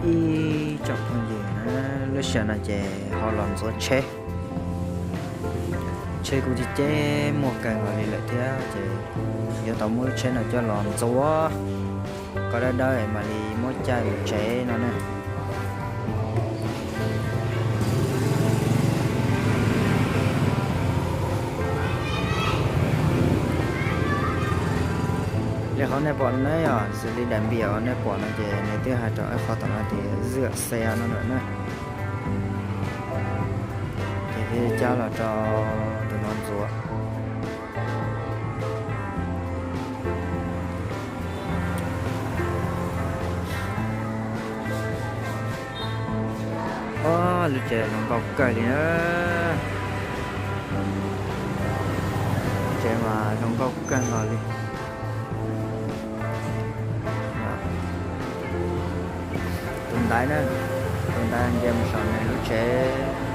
Ib tsoom phooj ywg na, lub sij hawm no ces ho los ntxuav tsheb. Tsheb kuj ceb ceb muaj kawg nkaus li lawm thiab ces yuav tau muab lub tsheb no coj los ntxuav kom dawb dawb mam li muab caij mus tsev no na. Li qhov nej pom no na yog xws li daim npias uas nej pom no ces nws twb hais rau qhov tom no tias zưỡi xe no lawm na. Ces thiaj cab los rau tus no ntxuav. Ob, lub tsev zoo nkauj kawg li na. Tsev mas zoo nkauj kawg nkaus li. Tus ntaiv na, tus ntaiv nce mus saum nws lub tsev.